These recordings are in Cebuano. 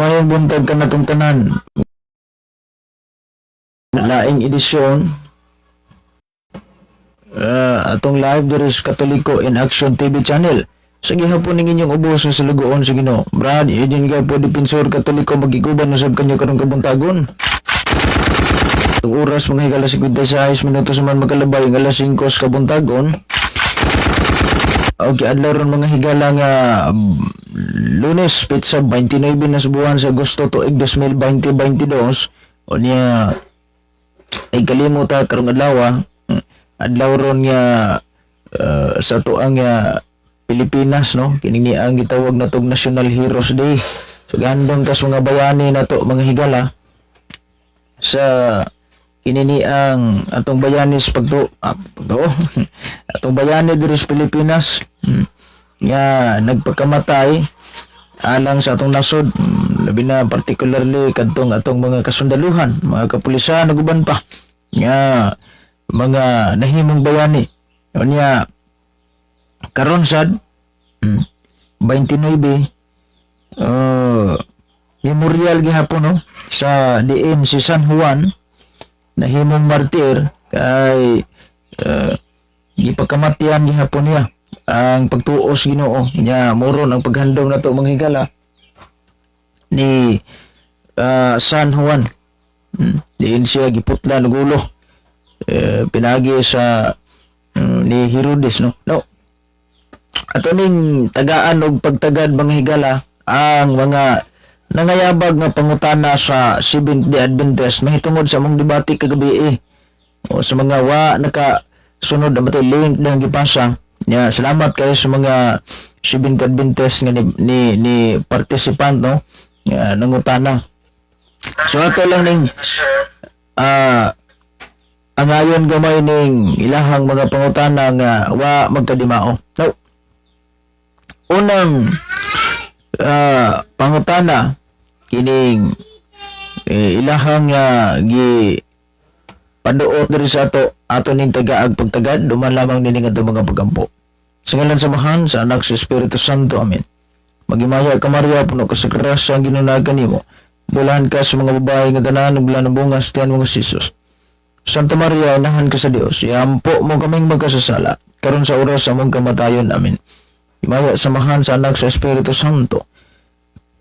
Mayong buntag kanatong tanan. Laing edisyon atong live diri sa Katoliko in Action TV channel. Sa gihapon ning inyong ubos nga salugoon sa Ginoo. Brad Eugene Gapo, Defensor Katoliko, magiguban usab kanyo karong kabuntagon. Itong oras, mga higala, 56 minutos man magkalabay ang alas 5 sa kabuntagon. Okay, adlaw ron, mga higala, nga Lunes, petsa 29 na sa buwan sa Agosto, tuig 2022. O niya, ay kalimot ha, karong adlaw, adlaw ron nga sa tuang Pilipinas, no, kini ni ang gitawag na tog National Heroes Day. So gandom tas mga bayani nato, mga higala, sa kini ni ang atong bayani sa pagtuo, atong bayani diri sa Pilipinas, nga nagpakamatay alang sa atong nasod, labi na particularly kadtong atong mga kasundaluhan, mga kapulisan ug uban pa nga mga nahimong bayani. Unya karon sad, 29, memorial gihapon, no, sa diin si San Juan nahimong martir kay gipakamatyan gihapon niya ang pagtuo sa Ginoo nya. Moron ang paghandom nato, mga higala, ni San Juan, diin siya giputlan og ulo pinagi sa ni Herodes, no. Ato ning tagaan og pagtagad, mga higala, ang mga nangayabag nga pangutana sa Seventh Day Adventist mahitungod sa among debate kagabi eh. O sa mga wa naka sunod ang matay link na gipasa nya, salamat kayo sa mga Seventh Day Adventist nga ni participant, no, nga nangutana. So ato lang ning angayon gamay ning ilahang mga pangutana nga wa magkadimao. Now, unang pangutana kining ilahang gi paduot diri sa ato, ato ning tagaag pagtagad duman lamang nining atong mga pagampo. Sa ngalan sa Amahan, sa Anak, sa Espiritu Santo. Amen. Maghimaya ka, Maria, puno ka sa grasya, ang Ginoo naa kanimo. Bulahan ka sa mga babae nga tanan, ug bulahan ang bunga sa tiyan mo nga si Jesus. Santa Maria, inahan ka sa Dios, iampo mo kaming magkasasala, karon sa oras sa among kamatayon. Amen. Himaya sa Amahan, sa Anak, sa Espiritu Santo.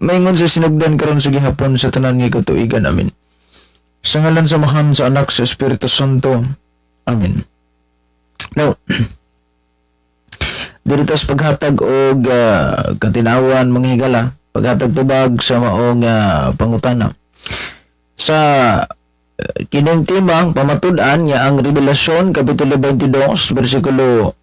Maingon sa sinugdan, karon sa gihapon, sa tanan nga katuigan. Amen. Sa ngalan sa Amahan, sa Anak, sa Espiritu Santo. Amen. Now, diri tas paghatag og katinawan, mga higala, paghatag tubag sa maong pangutana. Sa kining timang pamatud-an nga ang Revelasyon kapitulo 22 bersikulo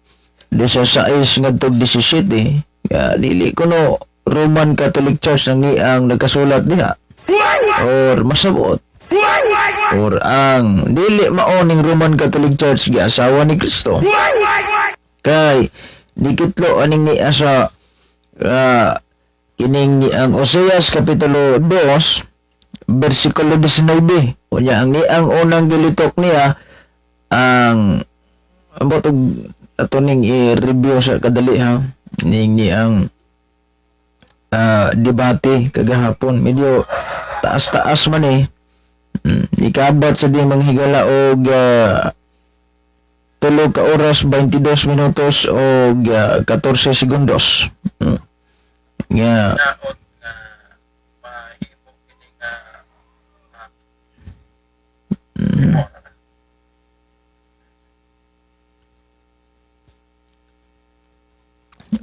16 ngadtong 17 nga dili kuno Roman Catholic Church ang ang nagkasulat diha or masabot or ang dili mao ning Roman Catholic Church giasawa ni Kristo kay nikitlo aning niya sa kining ang Oseas kapitulo 2 bersikulo 19. Unya ang niang unang gilitok niya ang ambot og ato ning i-review sa kadali ha ning niang debate kagahapon, medyo taas-taas man eh. Ikabat sa di mga higala og 3 ka oras 22 minutos og 14 segundos. Nga Naot nga mahimo kini nga mo na.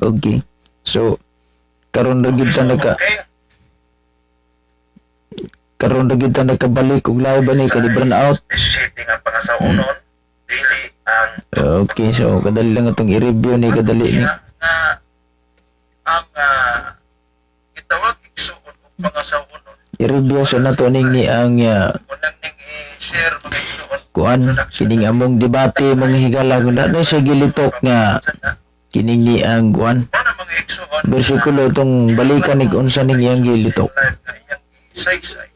Okay. So karon ra gid ta naka karon ra gid ta nakabalik og live ani kay brown out. 17 nga pangasawunon dili ang Okay, so kadali lang itong i-review ni, kadali ni. Nga nga ang gitawag igsuon og pangasawunon. I-review sa nato ning ni ang Unang ning i-share, mga igsuon. Kuan kining among debate, mga higala, kung na sa gilitok nga kining ni ang kuan Mo na, mga igsuon, bersikulo itong balikan ni unsa ning iyang gilitok. Live nga iyang isaysay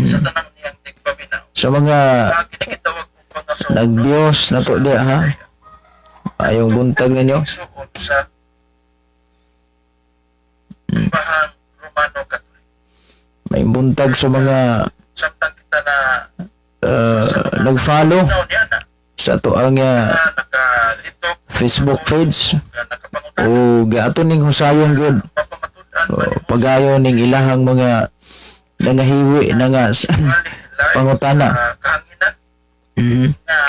sa tanang niyang tigpaminaw. Sa mga Ang kini gitawag og pangasawunon nag-views na to diha ha, ayong buntag ninyo. Igsuon sa Simbahang Romano Catholic. May buntag sa mga Samtang kita na nag-follow now niya na sa ato ang na nakalitok Facebook page nga nakapangutan o ato ning husayon gud papamatud-an o, pa nimo pagayo ning ilahang mga nangahiwi na nga wali lain pangutana. Kahanginan nga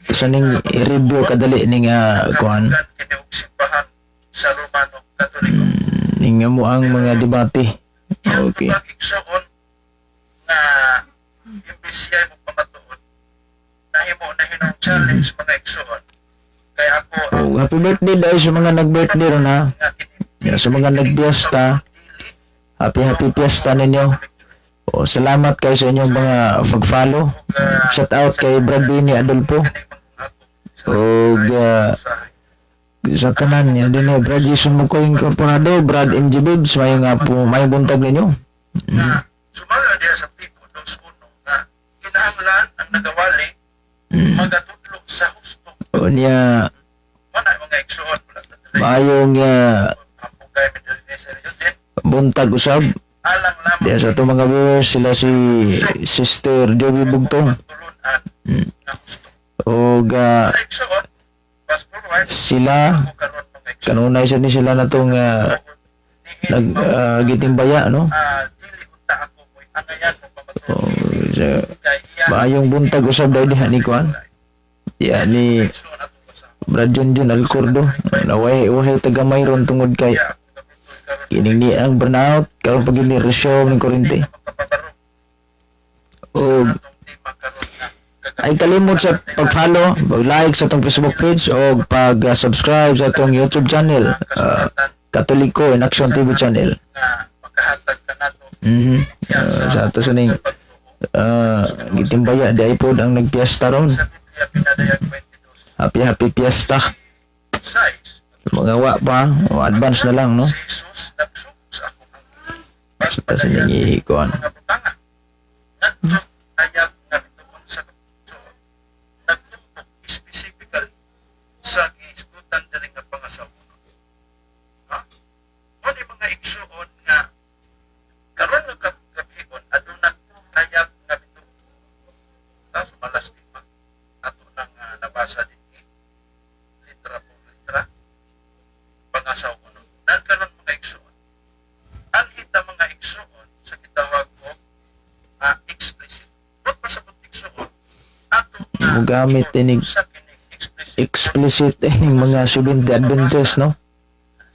Sa ning i-review kadali ning kuan kahulugan kini og simbahan sa Romano Katoliko. Ning amo ang mga debate. Iyang tubag, igsuon, nga imbis siya mo pamatuod, nahimo na hinong challenge, mga igsuon, kay ako ang Oh, happy birthday dahil sa mga nag-birthday ron ha. nga kini Yeah, sa mga nagpiesta, dili happy happy fiesta ninyo. Oh, salamat kayo sa inyong mga pag-follow. Shout out kay Brad Benny Adolfo. kini mga ako sa Og usahay. Sa tanan niya din eh, Brad Jason Mukoy Incorporado, Brad MG Babes, mayo nga po, may buntag ninyo. Nga sumala diha sa Tito 2:1 nga kinahanglan ang nagawali magatudlo sa husto. O niya, Mana, mga igsuon, wala ta diri maayong ampong kay mi diri ni Sir Eugene buntag usab. alang lamang Diya sa itong mga viewers, sila si Sister Joby Bugtong. Tulunan nga husto. Og Mga igsuon, fast forward sila, ako karon, mga igsuon, kanunay sa ni sila na itong nag gitimbaya, no? Dili unta ako mo'y angayan mo pamatuod O, kay iya maayong buntag usab dahil diha ni Kuan. Diha ni igsuon atong basahon. Brad Junjun Alcordo. Naway wahay taga mayroon tungod kay Iya akong gamiton karon kining ni ang burnout karon pag ni resume ng kuryente. na makapabaro O atong tema karon nga ay kalimot sa pag-follow, pag-like sa atong Facebook page o pag-subscribe sa atong YouTube channel, Katoliko in Action TV channel. Nga makahatag kanato Sa ato sa ning pagtuo gitimbaya di ay pod ang nagpiesta ron. Sa Biblia pinadayag 22 Happy happy fiesta. size Mga wa pa, o advance na lang, no? Si Jesus nagsugo sa akong angel Sa taas ning ikuan. mga butanga ngadto ayag nga bituon sa kasuon nagtumbok specifically sa gihisgutan diri nga pangasawonon ha. Mo ni, mga igsuon, nga karon nga gabion aduna ayag nga bituon ta sumalas tema ato nang nabasa dinhi litra por litra pangasawonon nan. Karon, mga igsuon, anhita, mga igsuon, sa gitawag og explicit. Kung pasabot, igsuon, ato nga Mugamit inig sa kining explicit explicit ining mga Seventh Day Adventist, no?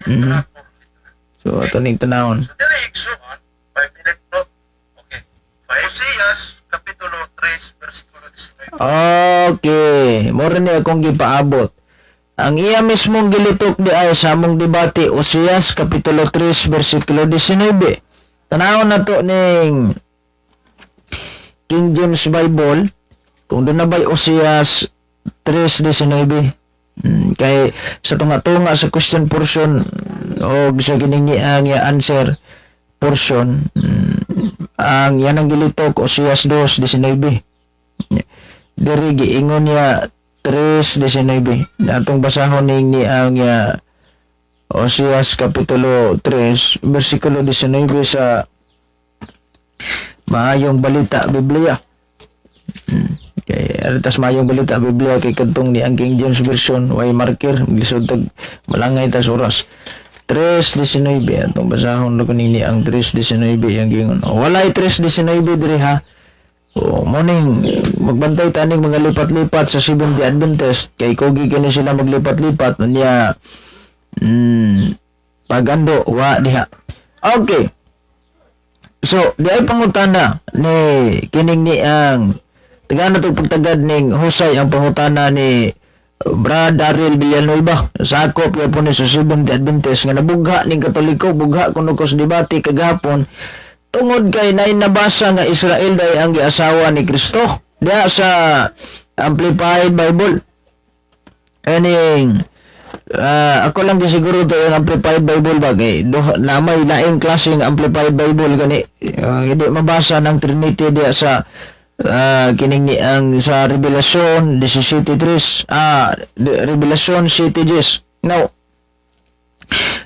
Litra por litra. So ato ning tanawon. So dili, igsuon, 5 minute no. Okay. Oseas kapitulo 3 bersikulo 19. Okay, mao ni akong gipaabot. Ang iya mismong gilitok di ay sa among debate, Oseas kapitulo 3 bersikulo 19. Tanawon na to ning King James Bible kung doon na ba'y Oseas 3:19. Kay sa tunga-tunga sa question portion o sa kining ang answer portion, ang yan ang gilitok Oseas 2:19. Diri giingon niya 3:19. Atong basahon ning ni ang Oseas kapitulo 3 bersikulo 19 sa Maayong Balita Biblia. Kay aritas Maayong Balita Biblia kay kadtong ni ang King James Version way marker, lisod tag malangay tas oras. 3:19, atong basahon na kuning ni ang 3:19 ang giingon. Oh, walay 3:19 diri ha. Oh, morning magbantay taning mga lipat-lipat sa Seventh Day Adventist kay kugi kini sila maglipat-lipat niya pagando wa diha. Okay. So, di ay pangutana ni kining ni ang tagana to pagtagad ning husay ang pangutana ni Brad Daryl Villanueva. Sakop yapon ni sa Seventh Day Adventist nga nabugha ning Katoliko, bugha kuno ko sa debate kagahapon tungod kay naay nabasa nga Israel day ang giasawa ni Kristo diha sa Amplified Bible. Aning ako lang gisiguro to yung Amplified Bible ba kay do, na may laing klaseng Amplified Bible gani hindi mabasa ng Trinity diha sa kining ni ang sa Revelasyon 17:3, Revelasyon 7:10. Now,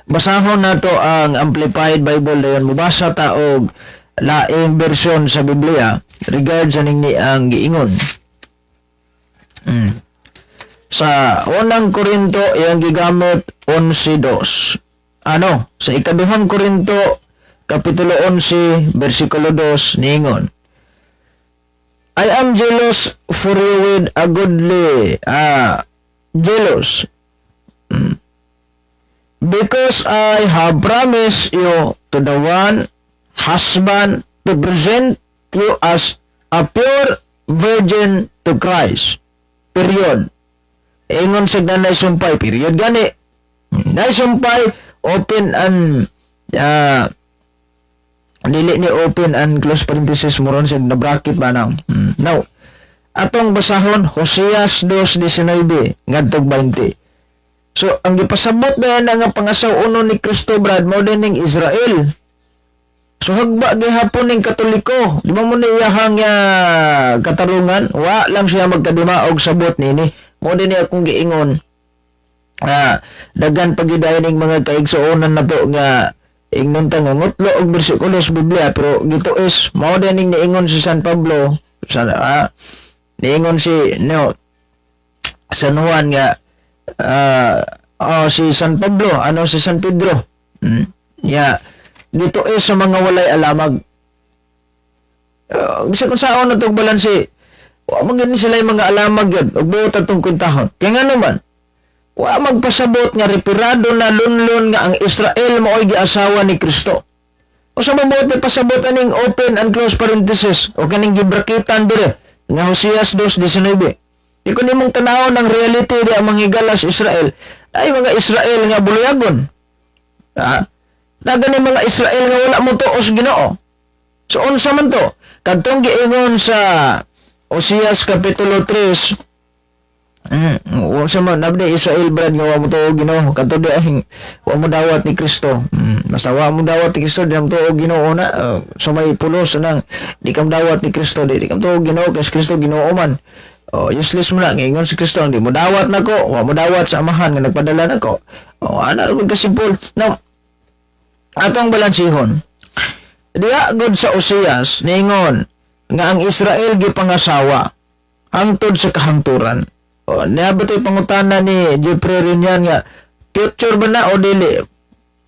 basahon nato ang Amplified Bible dayon mubasa ta og Laing version sa Biblia regard sa ning ni ang giingon. Sa Unang Korinto, iyang gigamit 11.2. Ano? Sa Ikaduhang Korinto, Kapitulo 11, versikulo 2, niingon, "I am jealous for you with a godly jealous. Because I have promised you to the one husband to present you as a pure virgin to Christ." Period. Ingon sa na sumpay, period gani. Naisumpay, open and dili ni open and close parenthesis mo ron sa na bracket ba na. Now, atong basahon Hoseas 2:19 ngadtog 20. So, ang gipasabot na yan nga pangasaw-onon ni Kristo, Brad, mao din ning Israel. So, hagba gihapon ning Katoliko. Di ba mo na iyahang katarungan? Wa lang siya magkadima og sabot nini. Mao din ni akong giingon. Daghan pagidayon ning mga kaigsuonan nato nga ingnon ta nga ngutlo og bersikulo sa Biblia, pero gito is mao din ning niingon si San Pablo sa niingon si no San Juan nga oh, si San Pablo, ano, si San Pedro ya dito is sa mga walay alamag. Bisa kung saan na itong balanse, wa man gani sila yung mga alamag yun ug buot atong kwentahon kaya nga naman wa magpasabot nga reperado na lunlun nga ang Israel mao'y giasawa ni Kristo. O sa mabuot ni pasabot aning open and close parenthesis o kaning gibrakitan dire nga Hoseas 2:19. Di ko nimong tanawon ng reality di ang manghigalas Israel ay mga Israel nga buluyagon. Ha? Dagan ni mga Israel nga wala mo tuos Ginoo. So unsa man to? Kadtong giingon sa Oseas kapitulo 3. Unsa man nabdi Israel, Brad, nga wa mo tuo Ginoo kadto di ay wa mo dawat ni Kristo. Basta wa mo dawat ni Kristo, di mo tuo Ginoo na so may pulos nang di ka dawat ni Kristo, di ka tuo Ginoo kay si Kristo Ginoo man. Oh, useless mo na ngingon si Kristo, di mo dawat nako, wa mo dawat sa Amahan nga nagpadala nako. Oh, ana ra ka simple. Now, atong balansihon. Diya gud sa Oseas ningon nga ang Israel gipangasawa hangtod sa kahangturan. O, niya ba ito'y pangutana ni Jeffrey Rinyan nga future ba na o dili?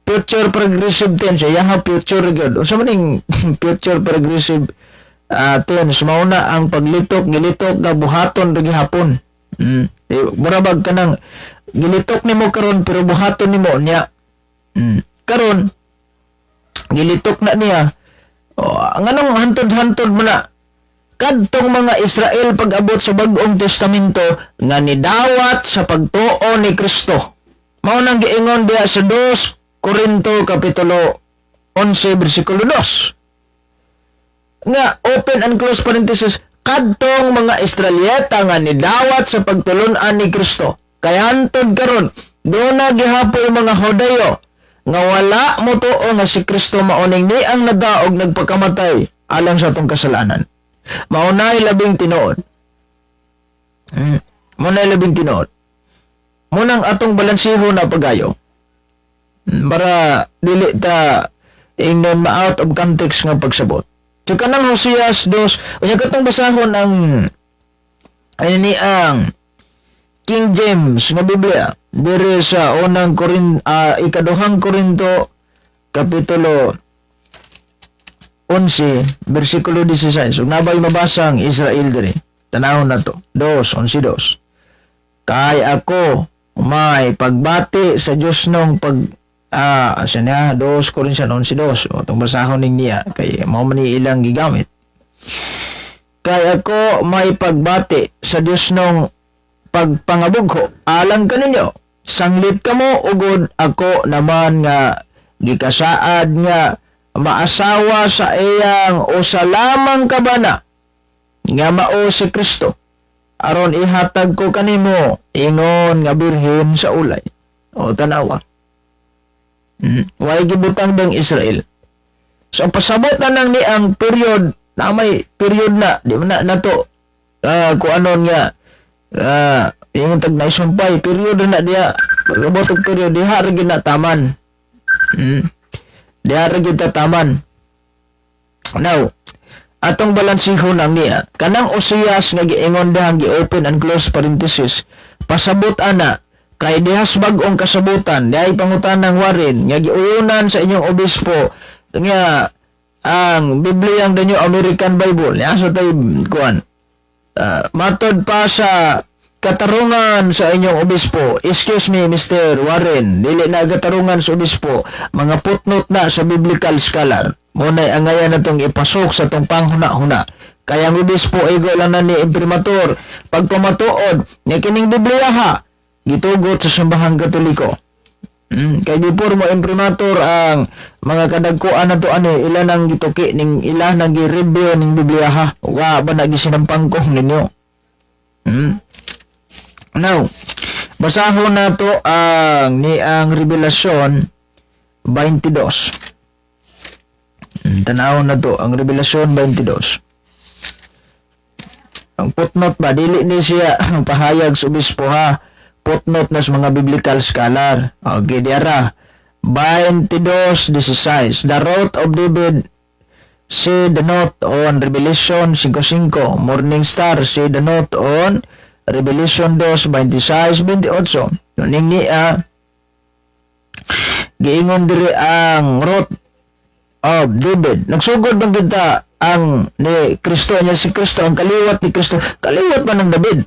Future progressive tense, yaha future gyud. Unsa man ning future progressive tense? Mao na ang paglitok, gilitok nga buhaton ra gihapon. Di, mura bag kanang gilitok nimo karon pero buhaton nimo nya. Karon gilitok na niya. O, ang anong hantod-hantod mo na? Kadtong mga Israel pag-abot sa Bagong Testamento nga nidawat sa pagtuo ni Kristo. Mao nang giingon diha sa 2 Korinto kapitulo 11 bersikulo 2. Nga open and close parenthesis kadtong mga Israelita nga nidawat sa pagtulun-an ni Kristo. Kay hantod karon doon na gihapoy mga Hudayo nga wala mo tuo nga si Kristo maoning ni ang nadaog nagpakamatay alang sa atong kasalanan. Maunay labing tinuod. Maunay labing tinuod. Munang atong balansiho na pagayo. Para dili ta ingnon ma-out of context nga pagsabot. So kanang Hoseas 2, unya katong basahon ang ay ni ang King James nga Biblia dire sa unang Korin Ikaduhang Korinto kapitulo 11 bersikulo 16. So nabay mabasa ang Israel dire. Tanawon na to. 2, 11, 2. Kay ako may pagbati sa Dios nung pag asa niya 2 Corinthians 11:2. O itong basahon ning niya kay mao man ni ilang gigamit. Kay ako may pagbati sa Dios nung pagpangabugho alang kaninyo sanglit kamo ugod ako naman nga gikasaad nga maasawa sa iyang usa lamang ka bana nga mao si Kristo aron ihatag ko kanimo ingon nga birhen sa ulay. O tanawa. Way gibutang dang Israel. So ang pasabot na nang ni ang period na may period na di man na nato kung ano nga yung tag naisumpay period na diya pag-abot og period diha ra gyud na taman. Diha ra gyud ta taman. Now, atong balansihon ang niya. Kanang Osias nga giingon dihang gi-open and close parenthesis, pasabot ana, kay dihas bag-ong kasabutan, dihay pangutanang Warren, nga giuyunan sa inyong obispo, nga ang Biblia, ang The New American Bible, niya sa tayo, kuan, matod pa sa katarungan sa inyong obispo. Excuse me, Mr. Warren, dili na katarungan sa obispo, mga footnote na sa biblical scholar. Muna'y angayan na itong ipasok sa itong panghuna-huna. Kaya ang obispo, igo lang na ni imprimatur, pagpamatuod, nga kining Biblia ha, gitugot sa Simbahang Katoliko. Kay before mo imprimatur ang mga kadagkuan na to ani ila nang gituki ning ila nang gi-review ning Biblia ha. Wa ba na gisinampangkong ninyo? Now, basahon nato ang ni ang Revelasyon 22. Tanawon na to ang Revelasyon 22. Ang footnote ba, dili ni siya ang pahayag sa obispo ha. Footnote na sa mga biblical scholar. Okay, diara. 22:16. The Root of David, see the note on Revelation 5.5. Morning Star, see the note on Revelation 2, 26, 28. Ning niya, giingon diri ang Root of David. Nagsugod bang kita ang ni Kristo niya si Kristo ang kaliwat ni Kristo, kaliwat man ng David.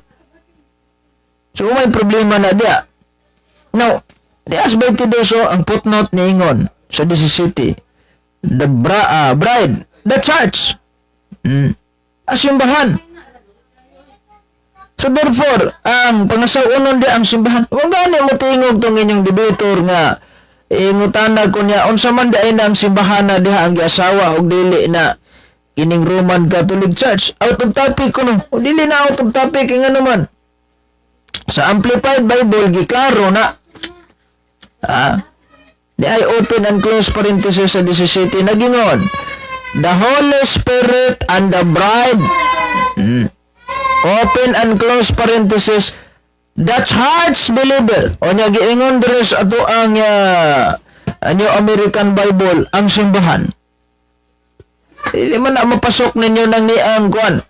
So may problema na diya. Now, di as 22 so, ang footnote ni ingon sa 17, the bride, the church. As simbahan. So therefore, ang pangasaw-onon di ang simbahan. Huwag gani mo tingog tong inyong debater nga ingutana ko niya unsa man diay na ang simbahan na diha ang giasawa og dili na kining Roman Catholic Church. Out of topic ko no. O dili na out of topic nga naman. Sa Amplified Bible giklaro na. Ah, di ay open and close parenthesis sa 17 nagingon. The Holy Spirit and the bride. Open and close parenthesis, the church believer. O nya giingon diri sa ato ang New American Bible ang simbahan. Dili man na mapasok ninyo nang ni ang kuan.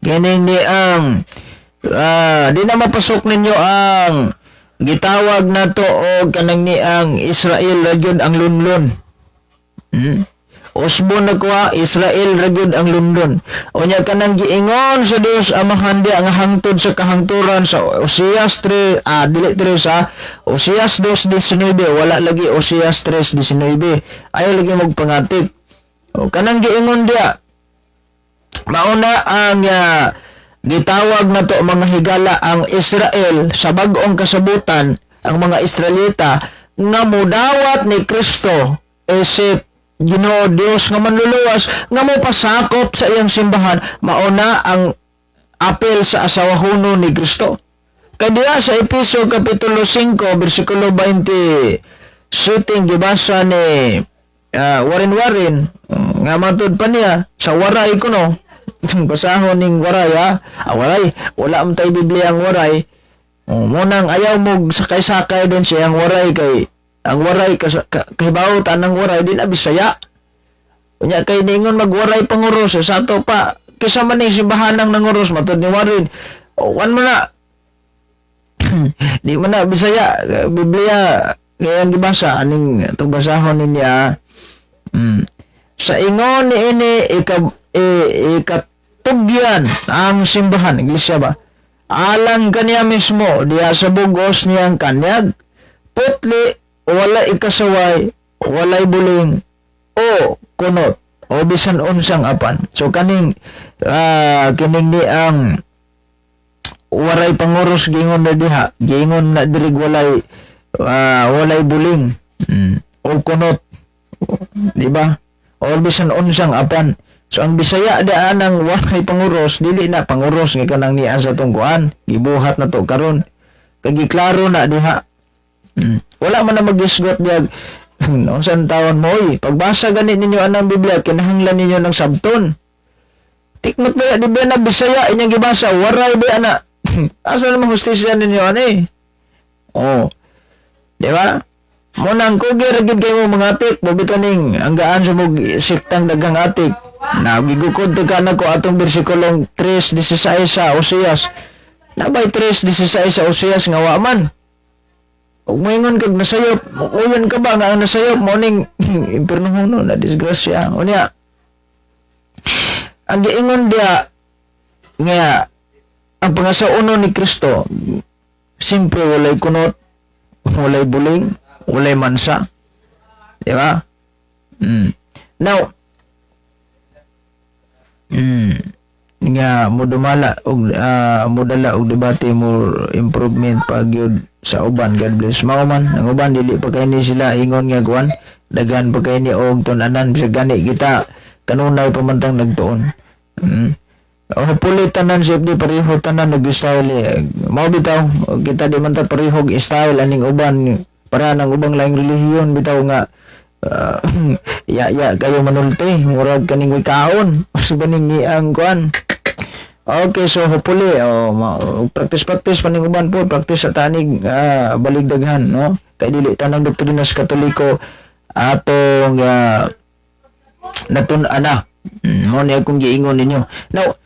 Kining ni ang di na mapasok ninyo ang gitawag na to og kanang ni ang Israel ra gyud ang lunlun. Usbon na kuha, Israel ra gyud ang lunlun. O nya kanang giingon sa Dios Amahan di ang hangtod sa kahangturan sa Oseas 3, dili 3 sa Oseas 2:19, wala lagi Oseas 3:19. Ayaw lagi magpangatik. O kanang giingon diya mauna ang gitawag na to mga higala ang Israel sa bag-ong kasabutan, ang mga Israelita nga mudawat ni Kristo isip Ginoo Dios nga manluluwas nga mopasakop sa iyang simbahan, mauna ang apel sa asawahono ni Kristo. Kay diha sa Epeso kapitulo 5 bersikulo 20 shooting gibasa ni Warren Warren nga matud pa niya sa waray kuno, basahon ning waray ha, waray, wala man tay Biblia ang waray. Oh, munang ayaw mo sakay-sakay din siya ang waray kay ang waray kahibaw tanang waray di na Bisaya. Unya kay ningon magwaray panguros sa ato pa kaysa man ning simbahan ang nanguros matud ni Warren. O kan mo na di man na Bisaya Biblia kaya ang gibasa aning itong basahon niya. Sa ingon ni ini ika, ikatugyan ang simbahan, iglesia ba, alang kaniya mismo diha sa bugos niyang kanyag, putli, wala ikasaway, walay buling o kunot o bisan unsang apan. So kaning kining ni ang waray panguros gingon na diha, gingon na diri walay walay buling o kunot, di ba, o bisan unsang apan. So ang Bisaya daan ang walay panguros, dili na panguros nga kanang niya sa tungkuan gibuhat na to karon kay giklaro na diha. Wala man na magisgot diya unsan taon mo oy. Pagbasa gani ninyo anang Biblia, kinahanglan ninyo ng sabton. Tikmat ba di ba na Bisaya inyong gibasa, waray ba ana? Asa naman hustisya ninyo ani? Oh. Di ba? Mo nang kugi ra gid kayo mga atik, mobito ning anggaan sa mog siktang daghang atik. Na gigukod ta ka ko atong bersikulong 3:16 sa Oseas. Nabay 3:16 sa Oseas nga wa man. Ug moingon kag nasayop, mukuyon ka ba nga ang nasayop mo ning impierno na disgrasya. Unya, ang giingon diya nga ang pangasauno ni Kristo simpre walay kunot, walay buling, walay mansa. Di ba? Now, nga modumala og modala og debate mo improvement pa gyud sa uban. God bless. Mao man ang uban, dili pa kay ni sila ingon nga kuan, daghan pa kay ni og tun-anan, bisag gani kita kanunay pa man tang nagtuon. Hopefully tanan sa FD pareho tanan og style eh. Mao bitaw kita di man ta parehog style aning uban para nang ubang laing relihiyon bitaw nga ya ya kayo manulti, murag kaning way kaon sa ganing ni ang kuan. Okay, so hopefully oh, practice practice paning uban po, practice sa tanig baligdaghan, no, kay dili tanang doktrina sa Katoliko atong natun-an na. Mo ni akong giingon ninyo. Now,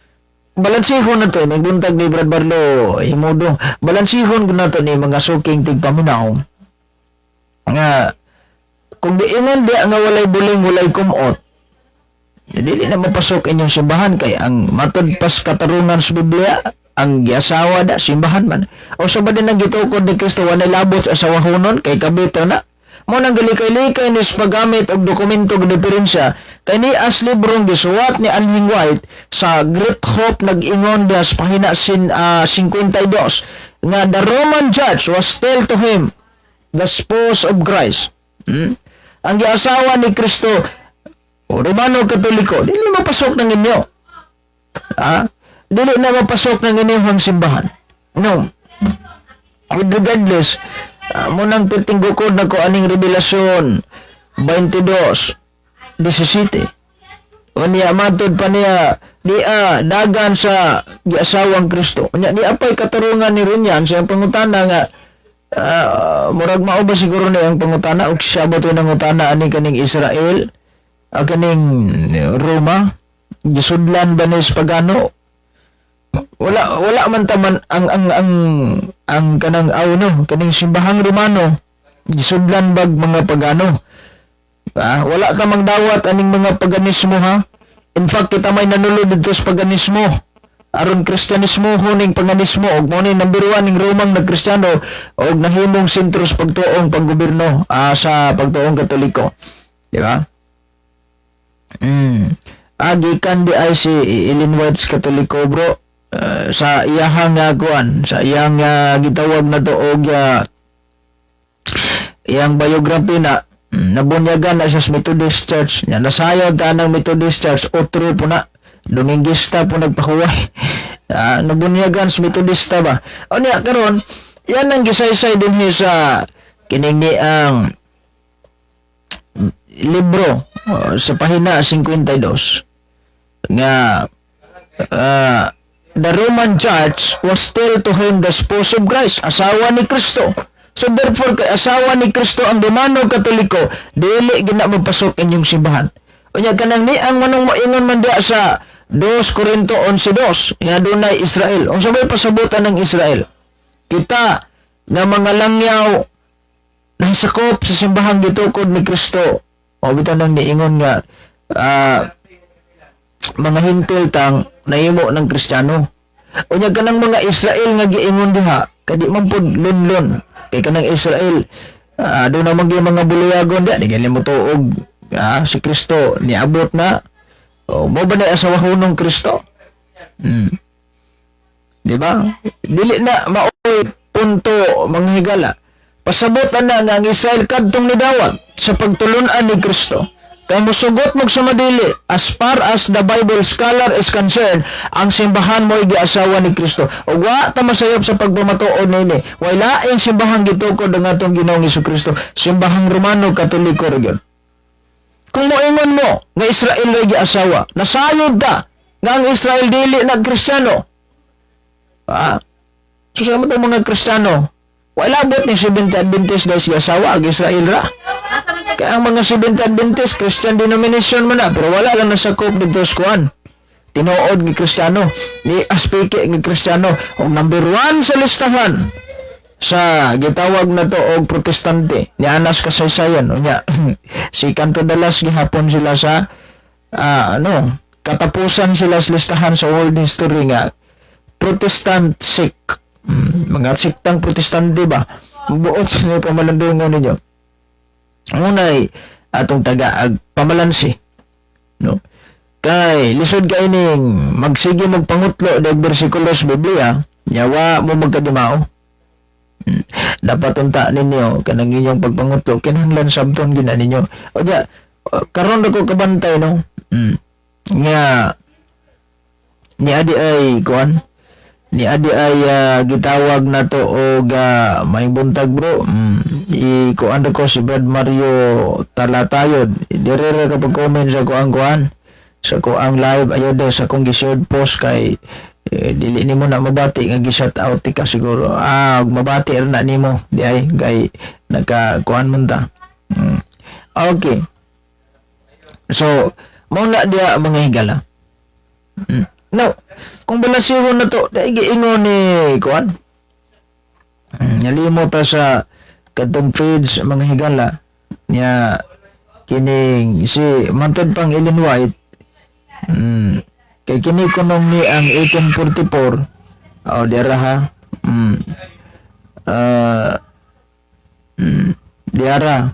balansihon na to, may buntag ni Brad Barlo, himudo. Balansihon ko na to ni mga suking tigpaminaw. Nga, kung giingon di nga walay buling, walay kumot, dili na mapasok inyong simbahan kay ang matod pas katarungan sa Biblia, ang giasawa da simbahan man. O sa ba din ang gitukod ni Kristo walay labot sa asawahonon kay kabito na. Mo nang galikay-likay ni sa paggamit og dokumento og diferensya kay ni as librong gisuwat ni Anhing White sa Great Hope, nag-ingon diha sa pahina sin, 52 nga the Roman judge was still to him the spouse of Christ. Ang giasawa ni Kristo o Romano Katoliko, dili mapasok ng inyo. Ha? Dili na mapasok ng inyong simbahan. No. Regardless, mo nang perting gukod na ko aning Revelasyon 22:17. Unya matod pa niya di dagan sa giasawang Kristo. Unya di apay katarungan ni Runyan sa iyang pangutana nga murag mao ba siguro ni ang pangutana og siya ba to nangutana ani kaning Israel kaning Roma gisudlan ba ni sa pagano? Wala wala man taman ang kanang aw no kaning simbahang Romano gisudlan bag mga pagano. Wala ka mangdawat aning mga paganismo, ha. In fact, kita may nanulod dito sa paganismo aron Kristyanismo huning paganismo og mo ni number 1 ning Romang nagkristyano og nahimong sentro sa pagtuong panggobyerno sa pagtuong Katoliko, di ba? Gikan di ay si Ellen White Katoliko, bro. Sa iyahang kuan, sa iyang gitawag na to og iyang biography na nabunyagan na siya sa Methodist Church. Nya nasayod ta ng Methodist Church, otro po na Dominguista po nagpahuway. Nabunyagan sa Methodista ba? O niya karon, yan ang gisaysay din sa kining ni ang libro sa pahina 52 nga the Roman Church was still to him the spouse of Christ, asawa ni Kristo. So therefore, kay asawa ni Kristo ang Romano Katoliko, dili gina mapasok inyong simbahan. Unya kanang ni ang manong moingon man diya sa 2 Corinto 11:2 nga dunay Israel. Unsa may pasabutan ng Israel? Kita nga mga langyaw nahisakop sa simbahang gitukod ni Kristo. O bitaw nang niingon nga mga hintil tang nahimo ng Kristiyano. Unya kanang mga Israel nga giingon diha, kay di man pud lunlon kay kanang Israel doon naman gyud mga buliyagon diha, di gali mo tuog si Kristo niabot na. O mo ba na asawahonong Kristo? Di ba? Dili na maoy punto, mga higala. Pasabot na nga ang Israel kadtong nidawat sa pagtulunan ni Kristo. Kay mosugot mo sa madili, as far as the Bible scholar is concerned, ang simbahan mo'y giasawa ni Kristo. Ug wa ta masayop sa pagpamatuod nini. Way laing simbahang gitukod ang atong Ginoong Kristo, simbahang Romano Katoliko ra gyud. Kung moingon mo nga Israel ay giasawa, nasayod ta nga ang Israel dili na Kristiyano. So sa mga Kristiyano, Wala bot ni Seventh Adventist dahil siya asawa ag Israel ra. Kaya ang mga Seventh Adventist, Christian denomination man na, pero wala lang nasakop dito sa kuan. Tinuod ni Kristiyano, ni aspike ni Kristiyano, og number 1 sa listahan sa gitawag na to og Protestante ni Anas kasaysayan. Unya si Kanto Dalas gihapon sila sa ano, katapusan sila sa listahan sa world history nga Protestant sect. Mga sektang Protestante ba, buot sa niyo pamalandungon ninyo. Unay atong taga ag pamalansi, no, kay lisod kay ning magsige magpangutlo dag bersikulo sa Biblia, yawa mo magkadimao. Dapat unta ninyo kanang inyong pagpangutlo kinahanglan sabton gyud na ninyo. O di karon ra ko kabantay, no, nga ni adi ay kuan, ni adi ay gitawag na to og may buntag, bro. I kuan ko si Brad Mario Talatayod, dire ra kapag comment sa kuang kuan sa kuang live ayo daw sa akong gi-shared post kay dili nimo na mabati nga gi-shout out ka siguro. Ah, mabati ra na nimo di ay kay naka kuan man ta. Okay, so mao na diya, mga higala. Now, kung balasihon na to, dahil giingon ni kuan. Nalimot ta sa katong page, mga higala, niya kining si mantod pang Ellen White. Kay kini kunong ni ang 1844. Oh, dira ha. Diara.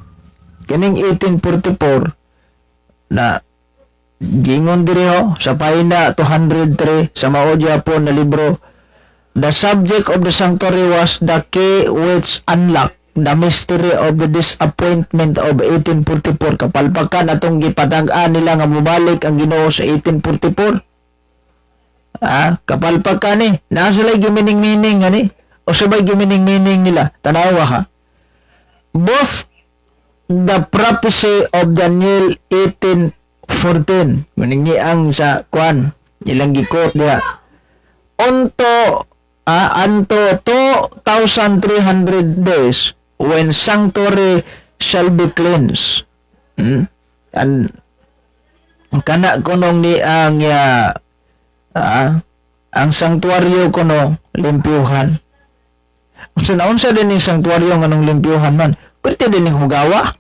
Kining 1844 na gingon diri ho sa pahina 203 sa mao gyapon na libro: "The subject of the sanctuary was the key which unlocked the mystery of the disappointment of 1844." Kapalpakan atong gipadang-an nila nga mobalik ang Ginoo sa 1844. Ah, kapalpakan ni. Naa sila'y gimining-meaning ani. O sabay gimining-meaning nila. Tanawa ha. Both the prophecy of Daniel 18:14. Maning ang sa kwan ilang gikot diha. Unto unto 2,300 days when sanctuary shall be cleansed. And kana kunong ni ang ang sanktuaryo kuno limpyuhan. Unsa na unsa din yung sanktuaryo nganong limpyuhan man? Pwede din yung hugawa.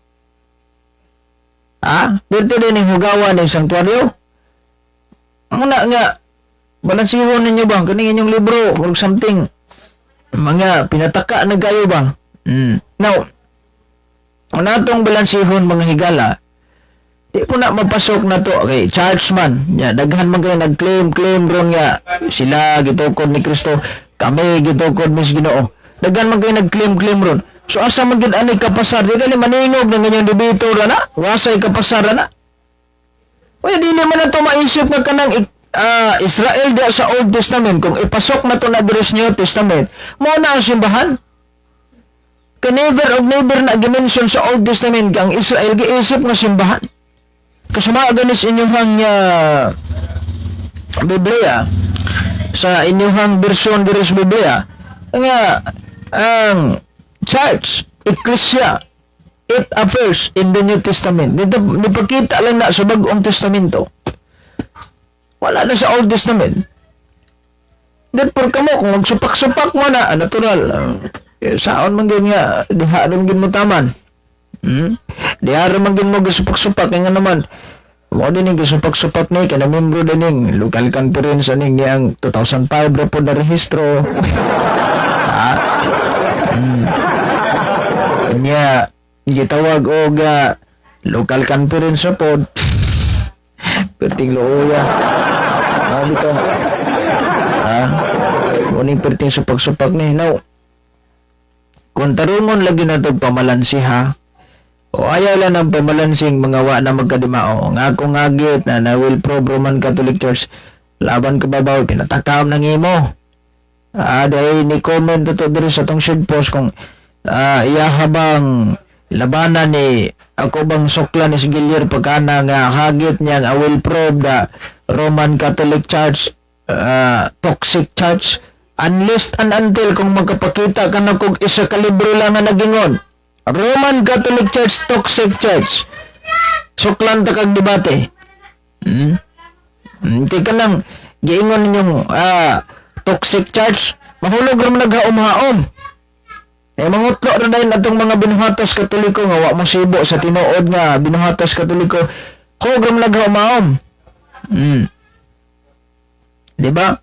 Ah, pwede din yung hugawa ng sanktuaryo. Muna nga balansihon ninyo ba kaning inyong libro or something, mga pinataka na kayo ba? Now, kung natong balansihon, mga higala, di po na mapasok na to okay church man ya, daghan man kayo nag-claim claim ron nga sila gitukod ni Kristo, kami gitukod mis Ginoo. Daghan man kayo nag-claim claim ron. So asa man gid ani kapasar? Di gali maningog ng inyong debater na wasay kapasar na. Uy, dili man na to maisip nga kanang Israel diya sa Old Testament, kung ipasok na to na diri sa New Testament, mao na ang simbahan. Kay never og never na gimension sa Old Testament kang Israel giisip nga simbahan. Kasama ganis inyong Biblia, sa inyong version diri sa Biblia nga ang church, ecclesia, it appears in the New Testament. Dito nipakita lang na sa Bagong Testamento. Wala na sa Old Testament. Therefore kamo kung magsupak-supak mo na, natural, saon man gyud nga diha ron gyud mo taman. Diha ra man gyud mo gisupak-supak nga naman. Mo din ning gisupak-supak ni kana membro din ning local conference aning niyang 2005 ra pod na rehistro. Ah. Nya gitawag og local conference ra pod. Perting luoya. Mao bitaw. Ah. Muning perting supak-supak ni. Now, kung tarungon lagi na itong pamalansi ha, o ayaw lang ng pamalansing mga wa na magkadimao. Nga akong agit na na will probe Roman Catholic Church, laban ka babaw, pinatakam ng imo. Ah, dahil ni comment ito diri sa tong shared post kung iya habang labanan ni ako bang sukla ni si Gilier pagkana nga hagit niya nga will probe the Roman Catholic Church, toxic church. Unless and until kung magkapakita ka na kung isa ka libro lang nga nagingon, "Roman Catholic Church toxic church," suklan ta kag debate. Kay kanang giingon ninyong toxic church, mahulog ra man naghaom-haom. Eh, mangutlo ra dayon atong mga binuhatos Katoliko nga wa mo sibo sa tinuod nga binuhatos Katoliko. Hog ra man naghaom-haom. Di ba?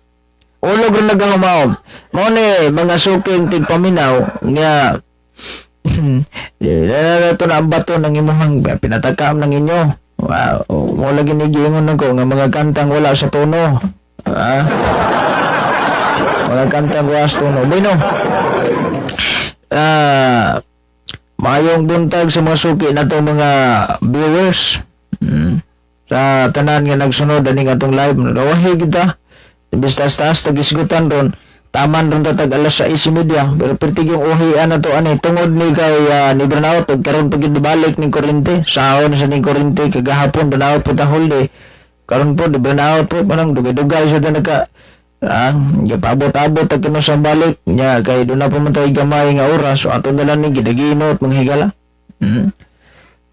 Ulog ra naghaom-haom. Mao ni mga suking tigpaminaw nga ito na ang bato ng imuhang pinatakam ng inyo. Wow, mo lagi ni giingon nako nga mga kantang wala sa tono. Ah. Mga kantang wala sa tono. Bueno. Ah, maayong buntag sa mga suki nato mga viewers. Sa tanan nga nagsunod ani atong live, nagawahi kita. Imbis taas-taas tagisgutan ron, taman ron tatag alas 6:30, pero pertig yung uhian na to ani tungod ni kay ni brownout ug karon pag balik ning kuryente saon sa ning kuryente kagahapon brownout po ta whole day, karon po di brownout po, parang dugay-dugay sa ta nagka gipabot-abot tag kino sa balik nya kay doon na pa man tayo gamay nga oras, so ato na lang ni gidaginot mga higala.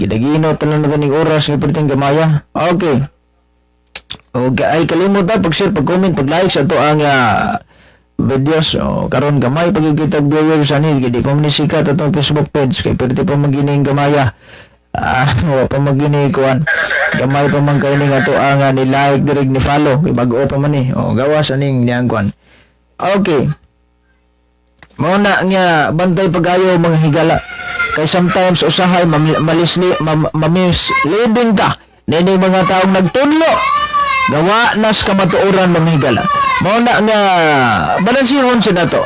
Gidaginot na lang nato ning oras nga perting gamaya. Okay. Okay, ay kalimot na pag-share, pag-comment, pag-like sa ato ang videos. O, karon gamay pagkikita viewers ani, di pa man ni sikat atong Facebook page kay perti pa magining gamaya. Ah, wa pa magini kuan. Gamay pa man kay ning ato ang ni like direct ni follow kay bag-o pa man ni. O, gawas aning niyang kuan. Okay. Mao na nga bantay pagayo mga higala. Kay sometimes usahay malisli mamisleading ka nini mga taong nagtudlo. Gawa nas kamatuoran, mga higala. Mao na nga balansihon sa nato.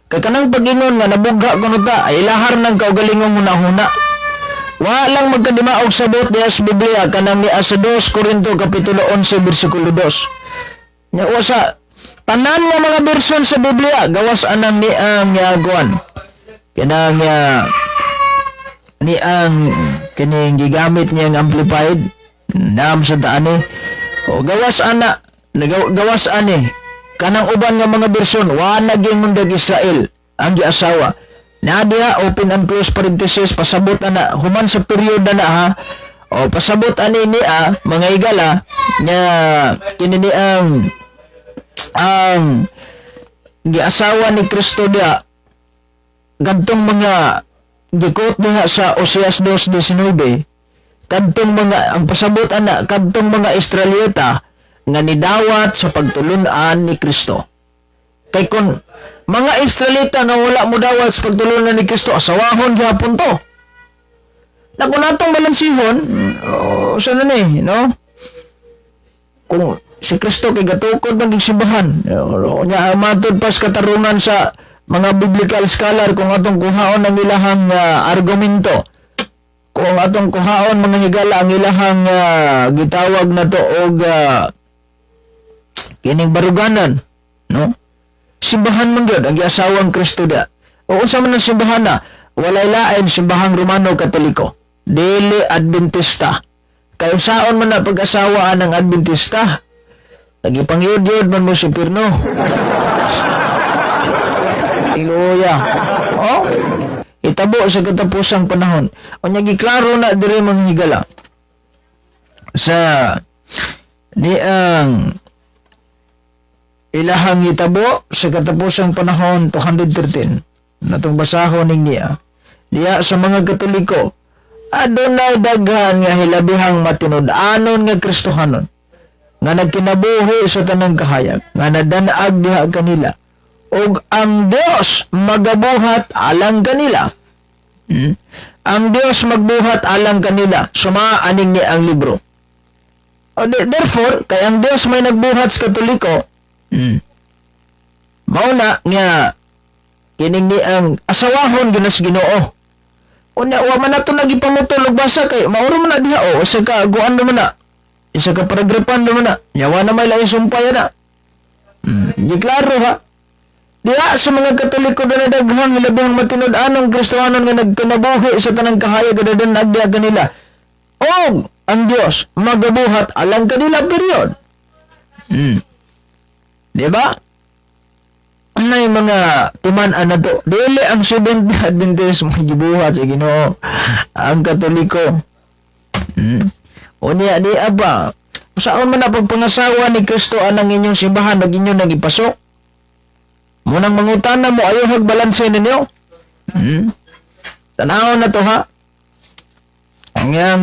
Kay kanang pag-ingon nga nabugha kuno ta ay ilahar ng kaugalingong hunahuna. Wa lang magkadimaog sa buot diha sa Biblia kanang ni sa 2 Korinto kapitulo 11 bersikulo 2. Nya usa tanan nga mga version sa Biblia gawas anang ni ang kuan. Kanang ni ang kining gigamit niya ang Amplified nam sa taani o gawas ana gawas ani kanang uban nga mga bersyon wa naging mundag Israel ang giasawa na diha, open and close parenthesis, pasabot ana human sa period na ha o pasabot ani ni a mga higala nga kini ni ang giasawa ni Kristo diha kadtong mga gikot diha sa Oseas 2:19, kadtong mga ang pasabot ana kadtong mga Israelita nga nidawat sa pagtulunan ni Kristo. Kay kung mga Israelita nga wala mo dawat sa pagtulunan ni Kristo, asawahon gihapon to. Na kung natong balansihon, oh, sa na ni, no? Kung si Kristo kay gatukod ng simbahan, nya matod pas katarungan sa mga biblical scholar kung atong kuhaon ang ilahang argumento, kung atong kuhaon, mga higala, ang ilahang gitawag na to og kining baruganan, no, simbahan man gyud ang giasawang Kristo da. O unsa man ang simbahan na walay lain, simbahang Romano Katoliko, dili Adventista, kay unsaon man na pag-asawaan ang Adventista, nagipangyud-yud man mo sa impierno. Hallelujah. Oh, itabo sa katapusang panahon. Unya giklaro na diri, mga higala, sa ni ang ilahang itabo sa katapusang panahon 213 natong basahon ning niya diya sa mga Katoliko, adunay daghan nga hilabihang matinud-anon nga Kristohanon nga nagkinabuhi sa tanang kahayag nga nadanag diha kanila ug ang Dios magabuhat alang kanila. Ang Dios magbuhat alang kanila suma aning ni ang libro. O, therefore, kay ang Dios may nagbuhat sa Katoliko, mao na nga kining ni ang asawahon ginas Ginoo. Unya wa man nato nagipamutol og basa kay mauro man na diha o isa ka guan naman na. Isa ka paragrapan naman na. Nya wa na may laing sumpay na. Giklaro ha. Diha sa mga Katoliko na daghang hilabihang matinud-anong Kristohanon nga nagkinabuhi sa tanang kahayag nga nadanag diha kanila. Og ang Dios magabuhat alang kanila, period. Di ba? Na yung mga timan-an na to. Dili ang Seventh Adventist mga gibuhat sa Ginoo. Ang Katoliko. Unya di aba. Saan man na pagpangasawa ni Kristo anang inyong simbahan ug inyo nang ipasok? Munang mangutana mo ayaw hagbalanse ninyo. Tanaw na to ha. Ang yang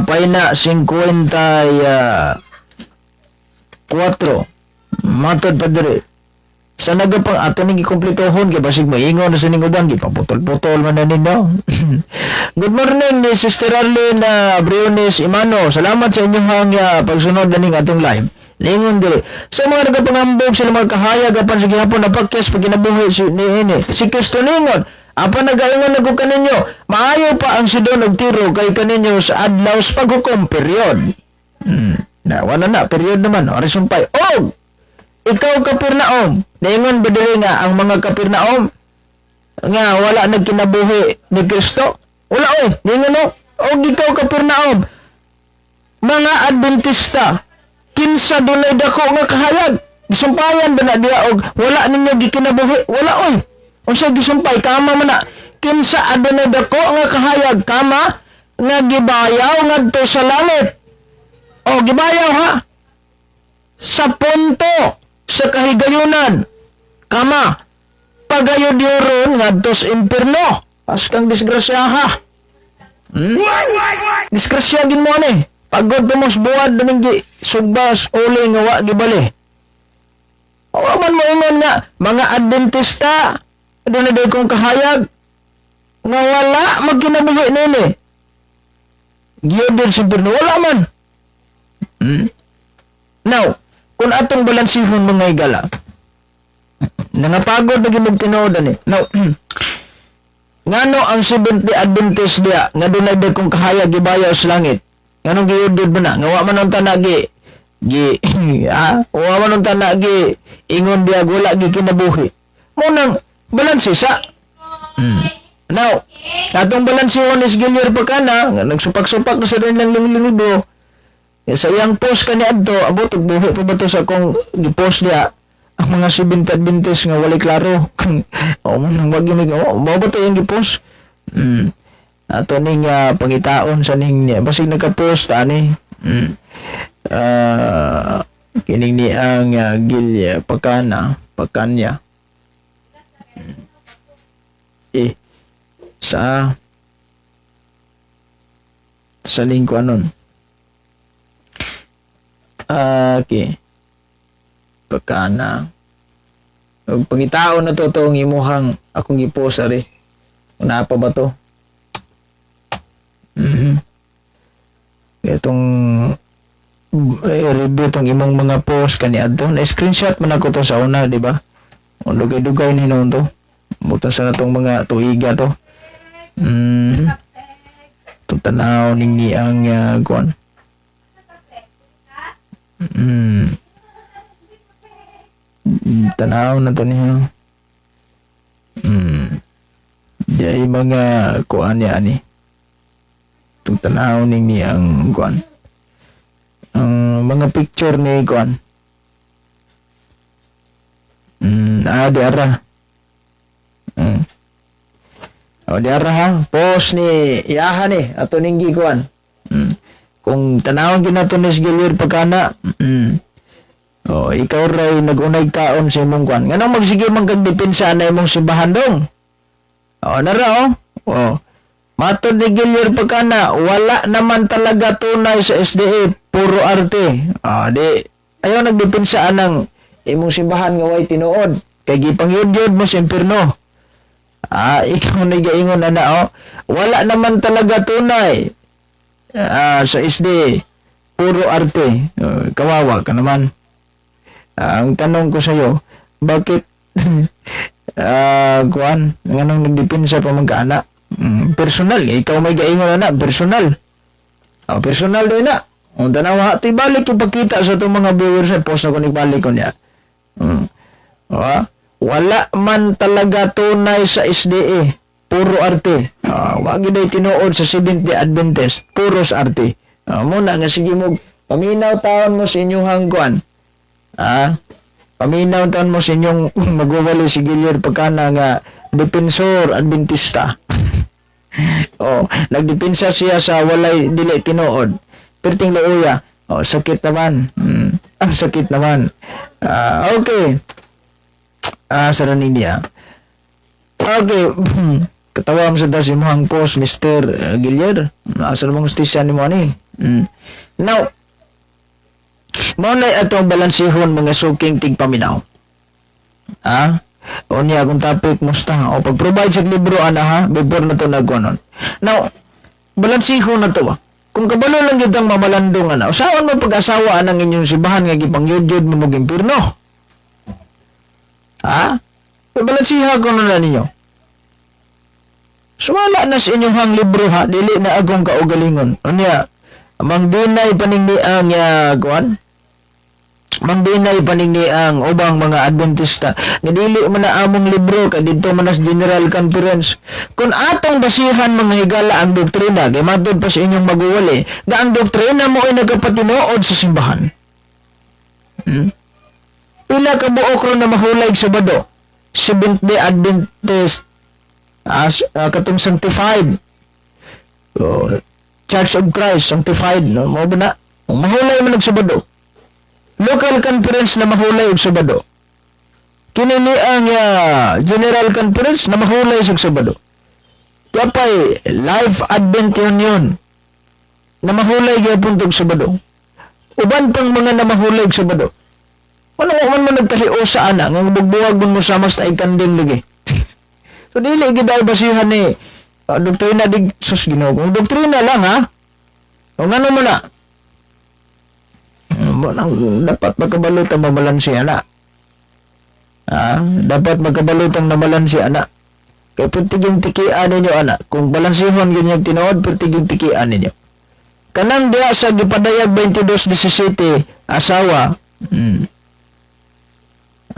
pahina 54. Matod pa diri. Sa nagapang ato ning gikumpletohon kay basig maingon na sa ning uban, gipaputol-putol man na ninyo. Good morning ni Sister Arlene Briones Imano. Salamat sa inyong pagsunod na ning atong live. Lingon diri. Sa mga nagapangambog sila mga kahayag apan sa gihapon napakyas pag kinabuhi si niini. Si Kristo ningon, apan nagaingon ako kaninyo, maayo pa ang Sidon ug Tiro kay kaninyo sa adlaw sa paghukom, period. Na wala na period naman. Ari sumpay. Oh! Ikaw Capernaum, niingon ba diri nga ang mga Capernaum nga wala nagkinabuhi ni Kristo? Wala oy, niingon no. Og ikaw Capernaum, mga Adventista, kinsa dunay dako nga kahayag? Gisumpayan ba na diya og wala ninyo gikinabuhi? Wala oy. Unsa gisumpay kama man na? Kinsa adunay dako nga kahayag kama nga gibayaw ngadto sa langit? O gibayaw ha? Sa punto sa kahigayunan kama pagayod yuron ngadto sa impierno. Paskang disgrasya ha. Disgrasya gin mo ani. Pagod pa mo sa buwad na gi sugbas uli nga wa gibali. Wa man mo ingon nga mga Adventista doon na kong kahayag nga wala magkinabuhi nini. Giyod sa impierno wala man. Now, kung atong balansihon mga higala, nangapagod na gimog tinuod ani. Now, ngano ang Seventh-day Adventist diya nga dunay day kong kahayag gibayaw sa langit? Nganong giyudod mo na? Nga wa man ang tanagi gi ah, wa man ang tanagi ingon diya wala gi kinabuhi. Munang balanse sa. Now, atong balansihon is Gilyer Pagkana, nga nagsupak-supak na sa rin lang libro. Sa iyang post kani adto, abot og buhi pa ba to sa akong gi-post diya ang mga Seventh Adventist nga walay klaro. O man wag gyud oh, mao ba to iyang gi-post? Ato ning pangitaon sa ning niya basig naka-post ani. Kining ni ang Gil Pagkana, Pagkanya. Eh sa sa lingko anon. Okay. Pagkana. Ug pangitaon na to tong imuhang akong gipost ari. Una pa ba to? Itong review tong imong mga post kani adto. Na screenshot man ako to sa una, di ba? O dugay-dugay ni hinuon to. Butan sa natong mga tuiga to. Itong tanaw ning ni ang kuan. Tanaw na to niya. Di ay mga kuan niya ani. Itong tanaw ning ni ang kuan. Ang mga picture ni kuan. Di ara. O di ara ha. Post ni Yaha ni ato ning gikuan. Kung tanawon ginato ni Gilier pagkana, O, ikaw ray nagunay taon sa imong kuan. Nganong magsige man kag depensa na imong simbahan dong? O, nara oh. O. Matod ni Gilier pagkana, wala naman talaga tunay sa SDA, puro arte. O, di, ayaw nagdepensa anang imong simbahan nga way tinuod. Kay gipangyud-yud mo sa impierno. Ah, ikaw na gaingon na na, oh. Wala naman talaga tunay sa SDA, puro arte. Kawawa ka naman. Ang tanong ko sa'yo, bakit kuan, nganong nagdepensa pa man ka ana? Personal, ikaw may gaingon na personal. Oh, personal doon na. Ang tanawa, ti balik yung pagkita sa itong mga viewers sa post na ko balik ko niya. Oh, wala man talaga tunay sa SDA. Puro arte. Wag gyud tinuod sa Seventh-day Adventist. Puros arte. Muna nga sige mo paminaw taon mo sa inyong kuan. Paminaw tan mo sa inyong magwawali si Gilier pagkana nga defensor Adventista. Oh, nagdepensa siya sa walay dili tinuod. Perting luoya. Oh, sakit naman. Ang sakit naman. Ah, okay. Ah, sa niya. Okay. Katawa mo sa das imong post, Mr. Gilier. Asa namang hustisya ni mo ani. Now, mao na atong balansihon, mga suking tigpaminaw. Ah? O niya akong topic musta o pag-provide sa libro ana ha before na to nagkunon. Now, balansihon na to ba? Kung kabalo lang gyud ang mamalandong ana, usaon mo pag-asawa anang inyong simbahan nga gipangyudyod mo mog impirno? Ha? Balansiha ko na ninyo. Sumala na sa inyong hang libro ha, dili na akong kaugalingon. Unya, mangdinay paningni ang kuan? Mangdinay paningni ang ubang mga Adventista nga dili man na among libro kay didto man na sa General Conference. Kung atong basihan, mga higala, ang doktrina, kay matod pa sa inyong maguwali nga ang doktrina mo ay nagkapatinuod sa simbahan. Pila ka buok ron na mahulay sa Sabado? Seventh Day Adventist as katong sanctified. So, Church of Christ sanctified, no, mo ba na? Mahulay man og Sabado. Local conference na mahulay og Sabado. Kini ni ang General Conference na mahulay sa Sabado. Kapay Life Advent Union na mahulay gyapon tog Sabado. Uban pang mga namahulay og Sabado. Ano man mo nagkalio sa ana nga bugbuwag mo sa mas ay kanding lagi. So dili gid ay basihan ni doktrina dig sus Ginoo. Kung doktrina lang ha. O ngano mo na? Mo nang dapat magkabalo tang mamalansi ana. Ah, dapat magkabalo tang namalansi ana. Kay pertig yung tikian ninyo ana. Kung balansihon ganyan tinuod, pertig yung tikian ninyo. Kanang diha sa gipadayag 22:17 asawa.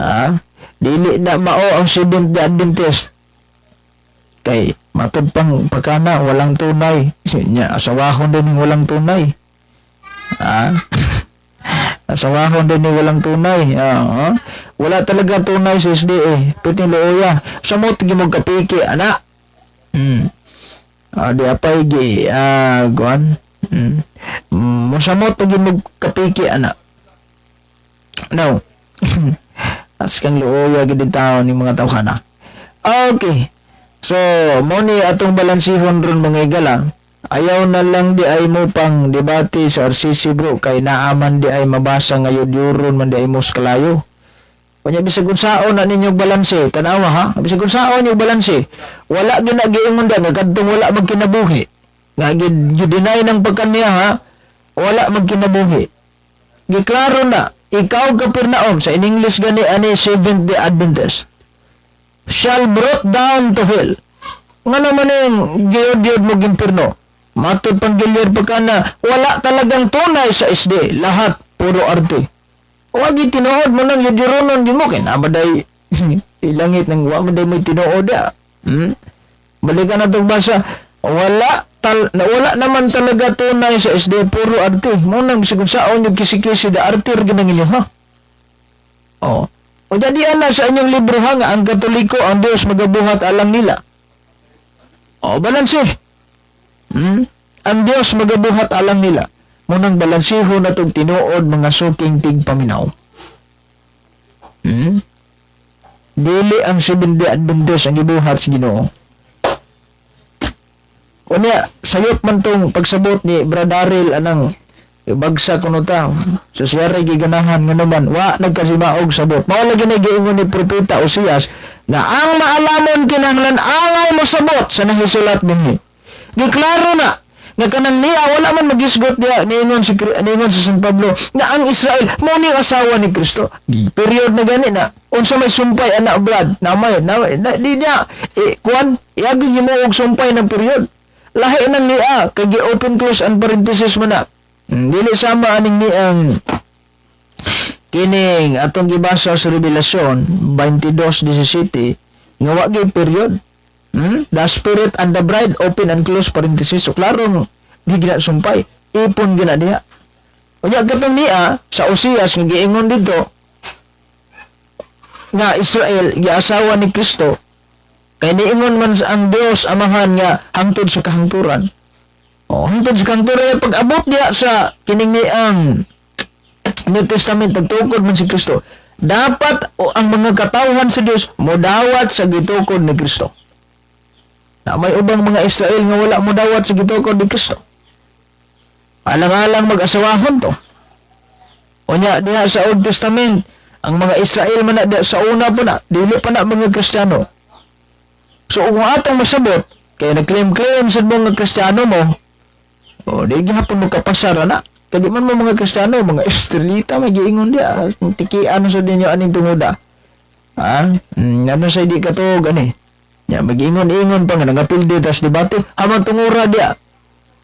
Ah, dili na mao ang Seventh Day Adventist. Kay matod pang pagkana walang tunay. Nya asawahon din yung walang tunay. Ah. Asawahon din yung walang tunay. Ah, ah. Wala talaga tunay sa SDA. Piting luoya. Samot gi mo kapiki ana. Ah, di apay gi kuan. Mosamot pag mo kapiki ana. No. As kang luoya gid taon ni mga tawhana. Okay. So, mo ni atong balansihon ron, mga higala. Ayaw na lang di ay mo pang debate sa RCC, bro, kay naaman di ay mabasa ngayon yuron man di ay mo sa kalayo. Kanya bisag unsaon na ninyong balanse, tanawa ha, bisag unsaon yung balanse, wala ginagiingon da nga kadtong wala magkinabuhi. Nga gid deny ng pagkaniya ha, wala magkinabuhi. Giklaro na, ikaw Capernaum, sa in English gani ani Seventh Day Adventist, shall brought down to hell. Nga naman yung giyod-yod mo gimpirno. Matod pang gilyar pa ka na, wala talagang tunay sa SD. Lahat, puro arte. Wag tinuod mo lang yudironon din mo. Kaya namaday, ilangit ng wa man day mo tinuod ya. Balikan na itong basa. Wala naman talaga tunay sa SD, puro arte. Mo nang bisag saon yung kisi-kisi da arte ra ginang inyo ha. Oh. O jadi ana sa inyong libro ha nga ang Katoliko ang Dios magabuhat alang nila. O balanse. Ang Dios magabuhat alang nila. Munang balanseho na tong tinuod, mga suking tigpaminaw. Dili ang Seventh Day Adventist ang gibuhat sa Ginoo. Unya, sayop man tong pagsabot ni Brad Daryl anang bagsa kuno ta. Sa siya giganahan nga naman, wa nagkasimaog sabot. Mao lagi na giingon ni Propeta Osias na ang maalamon kinahanglan angay mo sabot sa nahisulat dinhi. Giklaro na nga kanang niya wala man magisgot diya niingon si San Pablo nga ang Israel mao ni ang asawa ni Kristo. Period na gani na. Unsa may sumpay ana, Brad? Namay na, na di niya eh, kuan iagi mo og sumpay ng period. Lahi nang niya kay gi-open close and parenthesis mo na. Dili sama aning niang kining atong gibasa sa Revelasyon 22:17 nga wa gyud period. The Spirit and the bride, open and close parenthesis. So klaro di gina sumpay. Ipon gina diha. Unya katong niya sa Osias nga giingon dito. nga Israel giasawa ni Kristo, kay niingon man sa ang Dios Amahan nga hangtod sa kahangturan. Oh, hangtod sa kahangturan, pag abot diya sa kining ni ang New Testament, nagtukod man si Kristo. Dapat o ang mga katawhan sa Dios modawat sa gitukod ni Kristo. Na may ubang mga Israel nga wala modawat sa gitukod ni Kristo. Alang-alang mag-asawahon to. Unya diha sa Old Testament, ang mga Israel man na diha sa una po na, dili pa na mga Kristiyano. So kung atong masabot, kay nag-claim-claim sa mga Kristiyano mo, o di gihapon mo kapasara na. Kaya di man mo mga Kristiyano, mga Israelita, may giingon diya. Tikian sa ninyo aning tunguda. Ha? Ano sa di ka to, gani. Ya, mag-ingon-ingon pa nga, nangapildi, tas debate. Hamang tungura diya.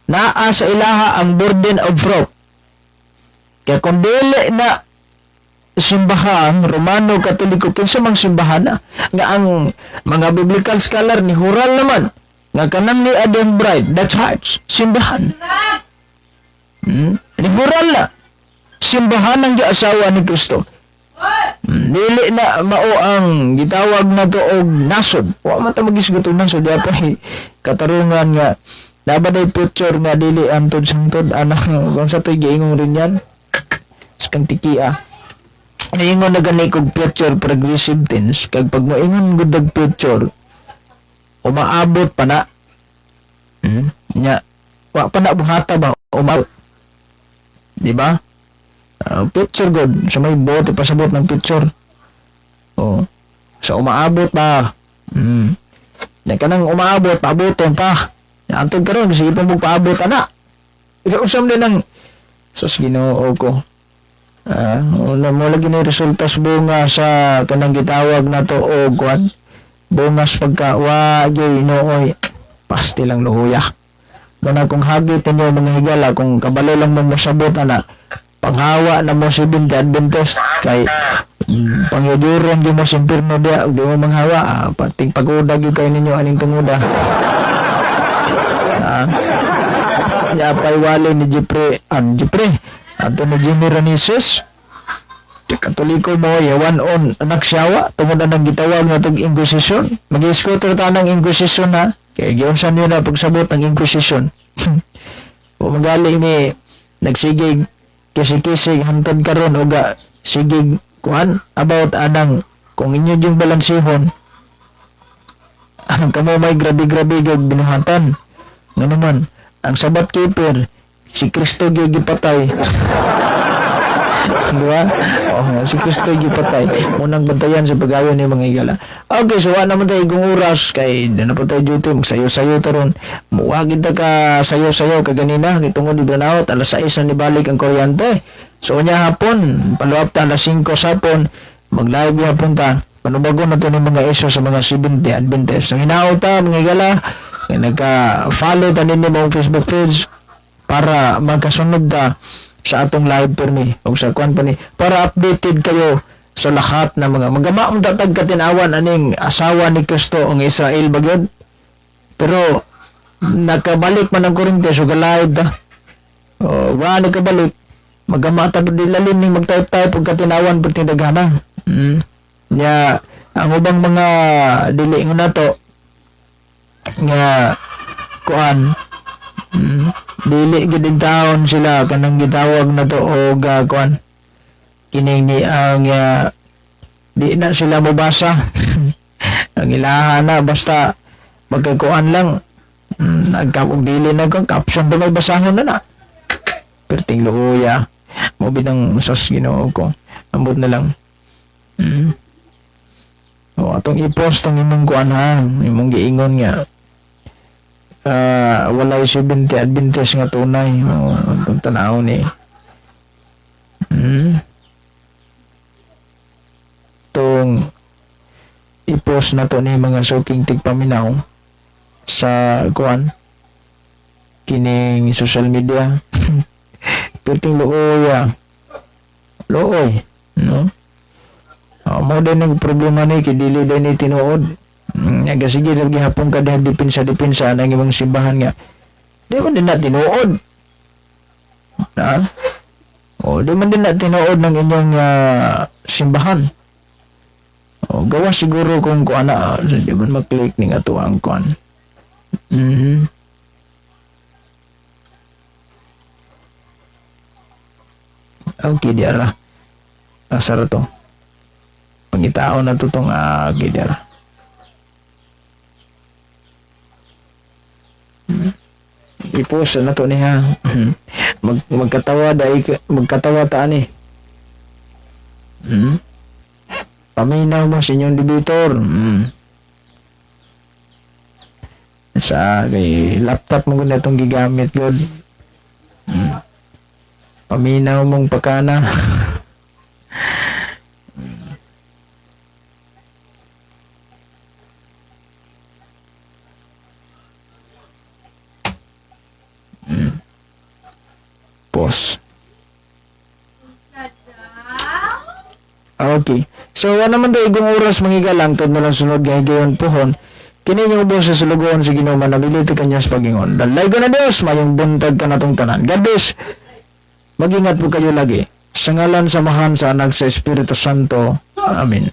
Naa sa ilaha ang burden of proof. Kaya kung dili na simbahan Romano Katoliko, kinsa mang simbahan na nga ang mga biblical scholar ni hural naman nga kanang ni Adam bride, the church, simbahan. Ni hural na simbahan ang giasawa ni Kristo. Dili na mao ang gitawag na to og nasod. Wa man ta magisgot og nasod diya pa eh, katarungan nga dapat ay future nga dili antod sangtod anak kung sa to'y giingon rin yan sa kang tikia. Niingon na gani kog future progressive tense, kag pag moingon gud og future, umaabot pa na. Nya wa pa na buhata ba, umaabot, di ba? Picture god sa may bote, pasabot ng picture. Oh, sa umaabot pa. Nya kanang umaabot, paaboton pa. Nya antod karon sige pa mo paabot ana. Ikaw usam din ang sus, Ginoo ko. Ah, una mo lagi ni resulta sa bunga sa kanang gitawag na to og kuan. Bungas pagka wa gyud nooy pasti lang luhuya. Muna kung hagit ninyo, mga higala, kung kabalo lang mo mosabot ana, panghawa na mo si Seventh Adventist kay pangyuduron gyud mo sa impierno diya ug di mo manghawa, pating pagudag gyud kay ninyo aning tunguda. Ah, ya pay wali ni Jeffrey, an Jeffrey, ato ni Jimmy Ranises, Katoliko mo, yawan on anak siyawa, tungod na ng gitawag na tog Inquisition. Mag-scooter ta ng Inquisition ha. Kaya giunsa niyo na pagsabot ng Inquisition. O magali ni nagsigig kisi-kisig hantod karon uga sigig kuan about anang kung inyo yung balansihon ang kamo may grabe-grabe gyud binuhatan. Nga naman, ang Sabbath keeper, si Kristo gyud gipatay. Di ba? Oh, si Kristo gipatay. Munang bantayan sa pagayon ni mga higala. Okay, so wa naman tayo kung oras kay di na pa tayo duty, magsayo-sayo taron. Muwa kita ka sayo-sayo kaganina kay tungod di brownout, alas 6 na nibalik ang kuryente. So unya hapon, follow up ta alas 5 sa hapon, mag-live hapon ta. Panubago na to ni mga isyo sa mga 70 Adventist. So hinaot ta, mga higala, nga nagka-follow ta ninyo mong Facebook page para magkasunod ta sa atong live permi o sa kwan pa ni para updated kayo sa lahat ng mga magama mong tatag katinawan aning asawa ni Kristo ang Israel ba gyud. Pero nakabalik man ang kuryente, so live ta o wa nakabalik, magama ta di lalim ning mag-type-type pag katinawan pag tindaghana. Nya ang ubang mga dili nga nato nga kuan, dili gid in taon sila kanang gitawag na to og kuan kining ni ang di na sila mobasa ang ilaha na basta magkakuan lang, nagka dili na kang caption ba may basahon na na perting luhuya mo binang sos, Ginoo ko, ambot na lang. O atong i-post ang imong kuan ha, imong giingon nga walay 70 Adventist nga tunay. O, itong tanaw ni. Itong i-post na to ni mga suking tigpaminaw sa kuan kining social media. Perting luoy ah. Luoy, no? Oh, mo din ang problema ni kay dili din ni tinuod. Nga sige lang gihapon ka diha depensa-depensa ang imong simbahan nga. Di man din na tinuod. Ha? O, di man din na tinuod ng inyong simbahan. O, gawa siguro kung kuan na, di man maklik ning ato ang kuan. Okay, di ara. Asa ra to? Pangitaon na to tong okay, di ara. I-post na to niya. Magkatawa dai magkatawa ta ani. Paminaw mo sa inyong debater. Sa kay laptop mo na itong gigamit god. Paminaw mong pakana. Pause. Okay. So, wala naman tayo igong oras mangigalang tod na lang sunod nga higayon pohon. Kini yung ubos sa sulugoon sa Ginoo manamili ti kanyas pagingon. Dalay ko na Dios, mayong buntag ka natong tanan. God bless. Mag-ingat po kayo lagi. Sa ngalan, samahan sa Anak, sa Espiritu Santo. Amen.